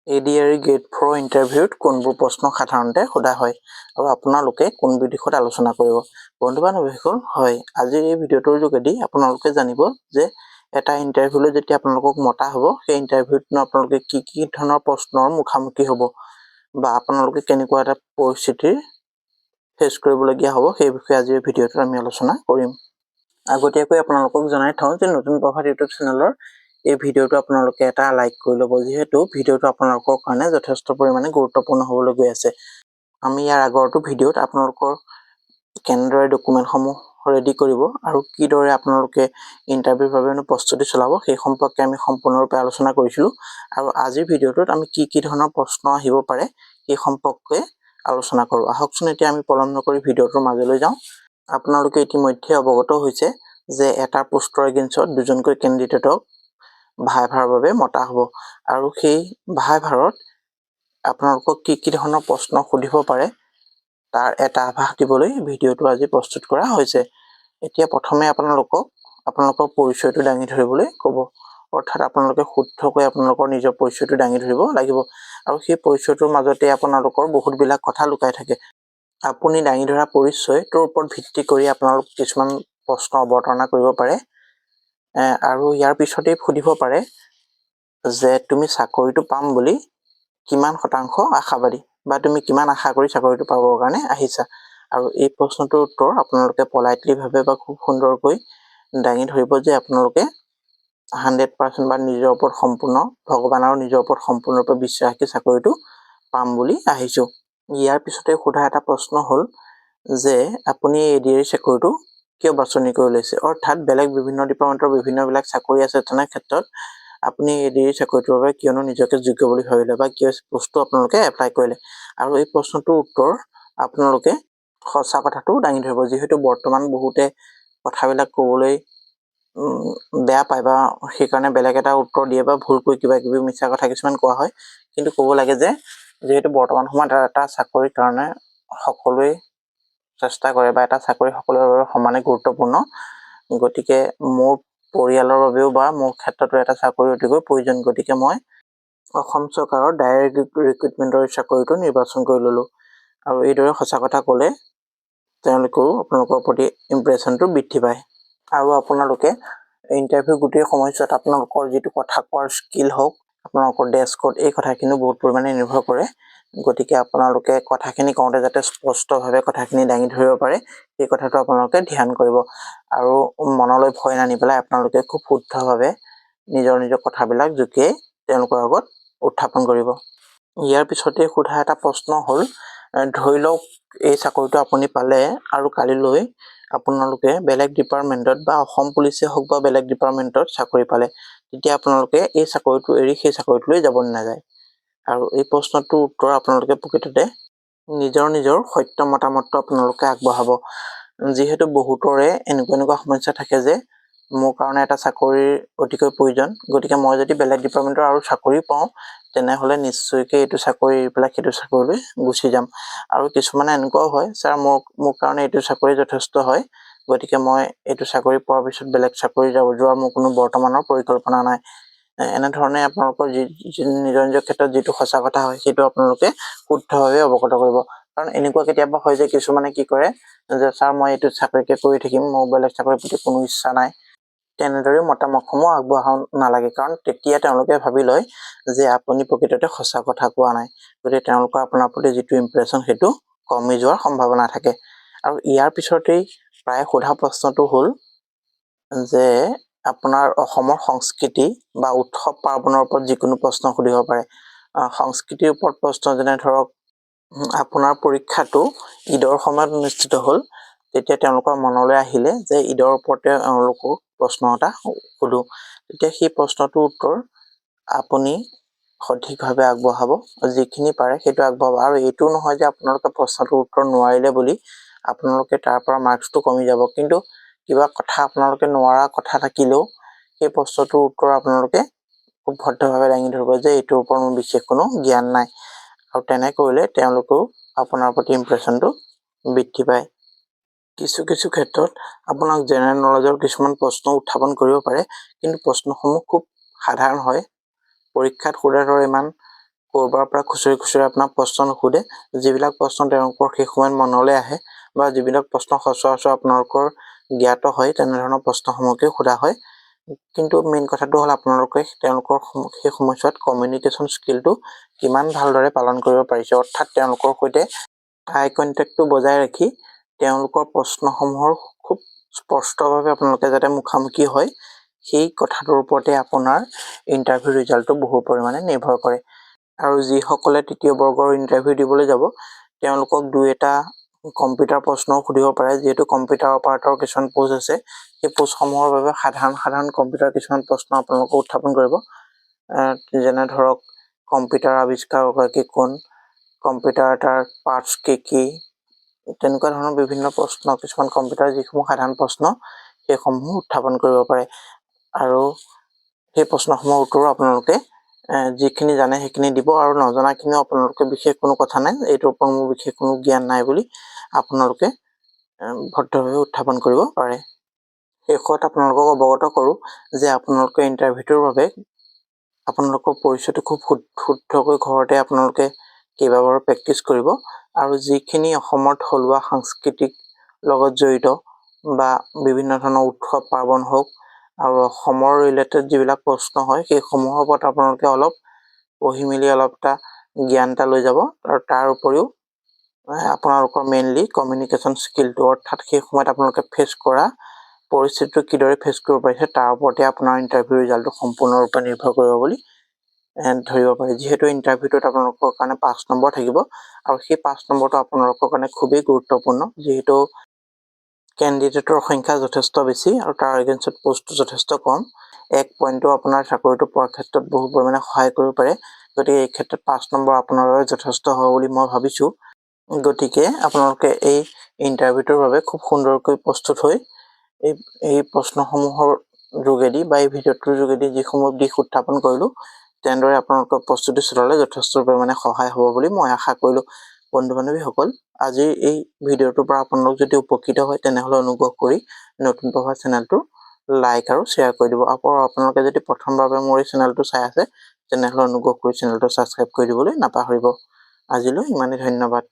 ADRE grade 4 ইণ্টাৰভিউত কোনবোৰ প্ৰশ্ন সাধাৰণতে সোধা হয় আৰু আপোনালোকে কোনবোৰ দিশত আলোচনা কৰিব? বন্ধু বান্ধৱীসকল, হয়, আজিৰ এই ভিডিঅ'টোৰ যোগেদি আপোনালোকে জানিব যে এটা ইণ্টাৰভিউলৈ যেতিয়া আপোনালোকক মতা হ'ব, সেই ইণ্টাৰভিউতনো আপোনালোকে কি কি ধৰণৰ প্ৰশ্নৰ মুখামুখি হ'ব বা আপোনালোকে কেনেকুৱা এটা পৰিস্থিতিৰ ফেচ কৰিবলগীয়া হ'ব, সেই বিষয়ে আজিৰ ভিডিঅ'টোত আমি আলোচনা কৰিম। আগতীয়াকৈ আপোনালোকক জনাই থওঁ যে নতুন প্ৰভাত ইউটিউব চেনেলৰ এই ভিডিঅ'টো আপোনালোকে এটা লাইক কৰি ল'ব, যিহেতু ভিডিঅ'টো আপোনালোকৰ কাৰণে যথেষ্ট পৰিমাণে গুৰুত্বপূৰ্ণ হ'বলৈ গৈ আছে। আমি ইয়াৰ আগৰটো ভিডিঅ'ত আপোনালোকৰ কেনেদৰে ডকুমেণ্টসমূহ ৰেডি কৰিব আৰু কিদৰে আপোনালোকে ইণ্টাৰভিউৰ বাবে প্ৰস্তুতি চলাব, সেই সম্পৰ্কে আমি সম্পূৰ্ণৰূপে আলোচনা কৰিছিলোঁ আৰু আজিৰ ভিডিঅ'টোত আমি কি কি ধৰণৰ প্ৰশ্ন আহিব পাৰে, সেই সম্পৰ্কে আলোচনা কৰোঁ। আহকচোন, এতিয়া আমি পলম নকৰি ভিডিঅ'টোৰ মাজলৈ যাওঁ। আপোনালোকে ইতিমধ্যে অৱগত হৈছে যে এটা পোষ্টৰ এগেইনষ্টত দুজনকৈ কেণ্ডিডেটক ভাইভাৰ বাবে মতা হ'ব আৰু সেই ভাইভাৰত আপোনালোকক কি কি ধৰণৰ প্ৰশ্ন সুধিব পাৰে, তাৰ এটা আভাস দিবলৈ ভিডিঅ'টো আজি প্ৰস্তুত কৰা হৈছে। এতিয়া প্ৰথমে আপোনালোকক আপোনালোকৰ পৰিচয়টো দাঙি ধৰিবলৈ ক'ব, অৰ্থাৎ আপোনালোকে শুদ্ধকৈ আপোনালোকৰ নিজৰ পৰিচয়টো দাঙি ধৰিব লাগিব আৰু সেই পৰিচয়টোৰ মাজতে আপোনালোকৰ বহুতবিলাক কথা লুকাই থাকে। আপুনি দাঙি ধৰা পৰিচয়টোৰ ওপৰত ভিত্তি কৰি আপোনালোক কিছুমান প্ৰশ্ন অৱতাৰণা কৰিব পাৰে আৰু ইয়াৰ পিছতেই সুধিব পাৰে যে তুমি চাকৰিটো পাম বুলি কিমান শতাংশ আশাবাদী বা তুমি কিমান আশা কৰি চাকৰিটো পাবৰ কাৰণে আহিছা। আৰু এই প্ৰশ্নটোৰ উত্তৰ আপোনালোকে পলাইটলিভাৱে বা খুব সুন্দৰকৈ দাঙি ধৰিব যে আপোনালোকে 100% বা নিজৰ ওপৰত সম্পূৰ্ণ, ভগৱান আৰু নিজৰ ওপৰত সম্পূৰ্ণৰূপে বিশ্বাস ৰাখি চাকৰিটো পাম বুলি আহিছোঁ। ইয়াৰ পিছতে সোধা এটা প্ৰশ্ন হ'ল যে আপুনি এডিআৰই চাকৰিটো কিয় বাছনি কৰি লৈছে? অৰ্থাৎ বেলেগ বিভিন্ন ডিপাৰ্টমেণ্টৰ বিভিন্নবিলাক চাকৰি আছে, তেনে ক্ষেত্ৰত আপুনি এডিআৰই চাকৰিটোৰ বাবে কিয়নো নিজকে যোগ্য বুলি ভাবিলে বা কিয় পোষ্টটো আপোনালোকে এপ্লাই কৰিলে? আৰু এই প্ৰশ্নটোৰ উত্তৰ আপোনালোকে সঁচা কথাটো দাঙি ধৰিব, যিহেতু বৰ্তমান বহুতে কথাবিলাক ক'বলৈ বেয়া পায় বা সেইকাৰণে বেলেগ এটা উত্তৰ দিয়ে বা ভুলকৈ কিবা কিবি মিছা কথা কিছুমান কোৱা হয়। কিন্তু ক'ব লাগে যে যিহেতু বৰ্তমান সময়ত এটা চাকৰিৰ কাৰণে সকলোৱে চেষ্টা কৰে বা এটা চাকৰি সকলোৰে বাবে সমানে গুৰুত্বপূৰ্ণ, গতিকে মোৰ পৰিয়ালৰ বাবেও বা মোৰ ক্ষেত্ৰতো এটা চাকৰি অতিকৈ প্ৰয়োজন। গতিকে মই অসম চৰকাৰৰ ডাইৰেক্ট ৰিক্ৰুইটমেণ্টৰ চাকৰিটো নিৰ্বাচন কৰি ল'লোঁ। আৰু এইদৰে সঁচা কথা ক'লে তেওঁলোকেও আপোনালোকৰ প্ৰতি ইমপ্ৰেশ্যনটো বৃদ্ধি পায়। আৰু আপোনালোকে ইণ্টাৰভিউ গোটেই সময়ছোৱাত আপোনালোকৰ যিটো কথা কোৱাৰ স্কিল হওক, আপোনালোকৰ ড্ৰেছ কোড, এই কথাখিনিও বহুত পৰিমাণে নিৰ্ভৰ কৰে। গতিকে আপোনালোকে কথাখিনি কওঁতে যাতে স্পষ্টভাৱে কথাখিনি দাঙি ধৰিব পাৰে, সেই কথাটো আপোনালোকে ধ্যান কৰিব আৰু মনলৈ ভয় নানি পেলাই আপোনালোকে খুব শুদ্ধভাৱে নিজৰ নিজৰ কথাবিলাক জুকিয়াই তেওঁলোকৰ আগত উত্থাপন কৰিব। ইয়াৰ পিছতে সোধা এটা প্ৰশ্ন হ'ল, ধৰি লওক এই চাকৰিটো আপুনি পালে আৰু কালিলৈ আপোনালোকে বেলেগ ডিপাৰ্টমেণ্টত বা অসম পুলিচেই হওক বা বেলেগ ডিপাৰ্টমেণ্টত চাকৰি পালে, তেতিয়া আপোনালোকে এই চাকৰিটো এৰি সেই চাকৰিটোলৈ যাব নে নাযায়? আৰু এই প্ৰশ্নটোৰ উত্তৰ আপোনালোকে প্ৰকৃততে নিজৰ নিজৰ সত্য মতামতটো আপোনালোকে আগবঢ়াব, যিহেতু বহুতৰে এনেকুৱা এনেকুৱা সমস্যা থাকে যে মোৰ কাৰণে এটা চাকৰিৰ অতিকৈ প্ৰয়োজন, গতিকে মই যদি বেলেগ ডিপাৰ্টমেণ্টৰ আৰু চাকৰি পাওঁ, তেনেহ'লে নিশ্চয়কৈ এইটো চাকৰি এৰি পেলাই সেইটো চাকৰিলৈ গুচি যাম। আৰু কিছুমানে এনেকুৱাও হয়, ছাৰ, মোৰ কাৰণে এইটো চাকৰি যথেষ্ট হয়, গতিকে মই এইটো চাকৰি পোৱাৰ পিছত বেলেগ চাকৰি যোৱাৰ মোৰ কোনো বৰ্তমানৰ পৰিকল্পনা নাই। এনেধৰণে আপোনালোকৰ যি নিজৰ নিজৰ ক্ষেত্ৰত যিটো সঁচা কথা হয়, সেইটো আপোনালোকে শুদ্ধভাৱে অৱগত কৰিব। কাৰণ এনেকুৱা কেতিয়াবা হয় যে কিছুমানে কি কৰে যে ছাৰ, মই এইটো চাকৰিকে কৰি থাকিম, মোৰ বেলেগ চাকৰিৰ প্ৰতি কোনো ইচ্ছা নাই। তেনেদৰে মতামতসমূহ আগবঢ়াব নালাগে, কাৰণ তেতিয়া তেওঁলোকে ভাবি লয় যে আপুনি প্ৰকৃততে সঁচা কথা কোৱা নাই। গতিকে তেওঁলোকৰ আপোনাৰ প্ৰতি যিটো ইমপ্ৰেশ্যন, সেইটো কমি যোৱাৰ সম্ভাৱনা থাকে। আৰু ইয়াৰ পিছতেই প্ৰায় সোধা প্ৰশ্নটো হ'ল যে আপোনাৰ অসমৰ সংস্কৃতি বা উৎসৱ পাৰ্বণৰ ওপৰত যিকোনো প্ৰশ্ন সুধিব পাৰে। সংস্কৃতিৰ ওপৰত প্ৰশ্ন, যেনে ধৰক আপোনাৰ পৰীক্ষাটো ঈদৰ সময়ত অনুষ্ঠিত হ'ল, তেতিয়া তেওঁলোকৰ মনলৈ আহিলে যে ঈদৰ ওপৰতে এওঁলোকক প্ৰশ্ন এটা সোধোঁ, তেতিয়া সেই প্ৰশ্নটোৰ উত্তৰ আপুনি সঠিকভাৱে আগবঢ়াব, যিখিনি পাৰে সেইটো আগবঢ়াব। আৰু এইটোও নহয় যে আপোনালোকে প্ৰশ্নটোৰ উত্তৰ নোৱাৰিলে বুলি আপোনালোকে তাৰ পৰা মাৰ্কছটো কমি যাব। কিন্তু কিবা কথা আপোনালোকে নোৱাৰা কথা থাকিলেও সেই প্ৰশ্নটোৰ উত্তৰ আপোনালোকে খুব ভদ্ৰভাৱে দাঙি ধৰিব যে এইটোৰ ওপৰত মোৰ বিশেষ কোনো জ্ঞান নাই। আৰু তেনে কৰিলে তেওঁলোকেও আপোনাৰ প্ৰতি ইমপ্ৰেশ্যনটো বৃদ্ধি পায়। কিছু কিছু ক্ষেত্ৰত আপোনাক জেনেৰেল নলেজৰ কিছুমান প্ৰশ্ন উত্থাপন কৰিব পাৰে, কিন্তু প্ৰশ্নসমূহ খুব সাধাৰণ হয়, পৰীক্ষাত সোধাৰ দৰে ইমান ক'ৰবাৰ পৰা খুচৰি খুচৰি আপোনাক প্ৰশ্ন নুসুধে। যিবিলাক প্ৰশ্ন তেওঁলোকৰ সেই সময়ত মনলৈ আহে বা যিবিলাক প্ৰশ্ন সচৰাচৰ আপোনালোকৰ জ্ঞাত হয়, তেনেধৰণৰ প্ৰশ্নসমূহকে সোধা হয়। কিন্তু মেইন কথাটো হ'ল, আপোনালোকে তেওঁলোকৰ সেই সময়ছোৱাত কমিউনিকেশ্যন স্কিলটো কিমান ভালদৰে পালন কৰিব পাৰিছে, অৰ্থাৎ তেওঁলোকৰ সৈতে আই কণ্টেক্টটো বজাই ৰাখি তেওঁলোকৰ প্ৰশ্নসমূহৰ খুব স্পষ্টভাৱে আপোনালোকে যাতে মুখামুখি হয়, সেই কথাটোৰ ওপৰতে আপোনাৰ ইণ্টাৰভিউ ৰিজাল্টটো বহু পৰিমাণে নিৰ্ভৰ কৰে। আৰু যিসকলে তৃতীয় বৰ্গৰ ইণ্টাৰভিউ দিবলৈ যাব, তেওঁলোকক দুই এটা কম্পিউটাৰ প্ৰশ্নও সুধিব পাৰে। যিহেতু কম্পিউটাৰ অপাৰেটৰ কিছুমান পোষ্ট আছে, সেই পোষ্টসমূহৰ বাবে সাধাৰণ সাধাৰণ কম্পিউটাৰ কিছুমান প্ৰশ্ন আপোনালোকক উত্থাপন কৰিব। যেনে ধৰক, কম্পিউটাৰ আৱিষ্কাৰগৰাকী কোন, কম্পিউটাৰ এটাৰ পাৰ্টছ কি কি, তেনেকুৱা ধৰণৰ বিভিন্ন প্ৰশ্ন কিছুমান, কম্পিউটাৰ যিসমূহ সাধাৰণ প্ৰশ্ন, সেইসমূহ উত্থাপন কৰিব পাৰে। আৰু সেই প্ৰশ্নসমূহৰ উত্তৰো আপোনালোকে যিখিনি জানে সেইখিনি দিব আৰু নজনাখিনিও আপোনালোকে বিশেষ কোনো কথা নাই, এইটোৰ ওপৰত মোৰ বিশেষ কোনো জ্ঞান নাই বুলি আপোনালোকে ভদ্ৰভাৱে উত্থাপন কৰিব পাৰে। শেষত আপোনালোকক অৱগত কৰোঁ যে আপোনালোকে ইণ্টাৰভিউটোৰ বাবে আপোনালোকৰ পৰিচয়টো খুব শুদ্ধকৈ ঘৰতে আপোনালোকে কেইবাবাৰো প্ৰেক্টিচ কৰিব আৰু যিখিনি অসমৰ থলুৱা সাংস্কৃতিক লগত জড়িত বা বিভিন্ন ধৰণৰ উৎসৱ পাৰ্বণ হওক আৰু অসমৰ ৰিলেটেড যিবিলাক প্ৰশ্ন হয়, সেইসমূহৰ ওপৰত আপোনালোকে অলপ পঢ়ি মেলি অলপ এটা জ্ঞান এটা লৈ যাব। আৰু তাৰ উপৰিও আপোনালোকৰ মেইনলি কমিউনিকেশ্যন স্কিলটো, অৰ্থাৎ সেই সময়ত আপোনালোকে ফেচ কৰা পৰিস্থিতিটো কিদৰে ফেচ কৰিব পাৰিছে, তাৰ ওপৰতে আপোনাৰ ইণ্টাৰভিউ ৰিজাল্টটো সম্পূৰ্ণৰূপে নিৰ্ভৰ কৰিব বুলি ধৰিব পাৰি। যিহেতু ইণ্টাৰভিউটোত আপোনালোকৰ কাৰণে 5 নম্বৰ থাকিব আৰু সেই 5 নম্বৰটো আপোনালোকৰ কাৰণে খুবেই গুৰুত্বপূৰ্ণ। যিহেতু কেণ্ডিডেটৰ সংখ্যা যথেষ্ট বেছি আৰু তাৰ এগেইনষ্টত পষ্টটো যথেষ্ট কম, এক পইণ্টটো আপোনাৰ চাকৰিটো পোৱাৰ ক্ষেত্ৰত বহু পৰিমাণে সহায় কৰিব পাৰে। গতিকে এই ক্ষেত্ৰত 5 নম্বৰ আপোনাৰ বাবে যথেষ্ট হ'ব বুলি মই ভাবিছোঁ। গতিকে আপোনালোকে এই ইণ্টাৰভিউটোৰ বাবে খুব সুন্দৰকৈ প্ৰস্তুত হৈ এই এই প্ৰশ্নসমূহৰ যোগেদি বা এই ভিডিঅ'টোৰ যোগেদি যিসমূহ দিশ উত্থাপন কৰিলোঁ, তেনেদৰে আপোনালোকৰ প্ৰস্তুতি চলালে যথেষ্ট পৰিমাণে সহায় হ'ব বুলি মই আশা কৰিলোঁ। বন্ধু বান্ধৱীসকল, আজিৰ এই ভিডিঅ'টোৰ পৰা আপোনালোক যদি উপকৃত হয়, তেনেহ'লে অনুগ্ৰহ কৰি নতুন প্ৰভা চেনেলটো লাইক আৰু শ্বেয়াৰ কৰি দিব। আকৌ আপোনালোকে যদি প্ৰথমবাৰ বাবে মোৰ এই চেনেলটো চাই আছে, তেনেহ'লে অনুগ্ৰহ কৰি চেনেলটো ছাবস্ক্ৰাইব কৰি দিবলৈ নাপাহৰিব। আজিলৈ ইমানেই, ধন্যবাদ।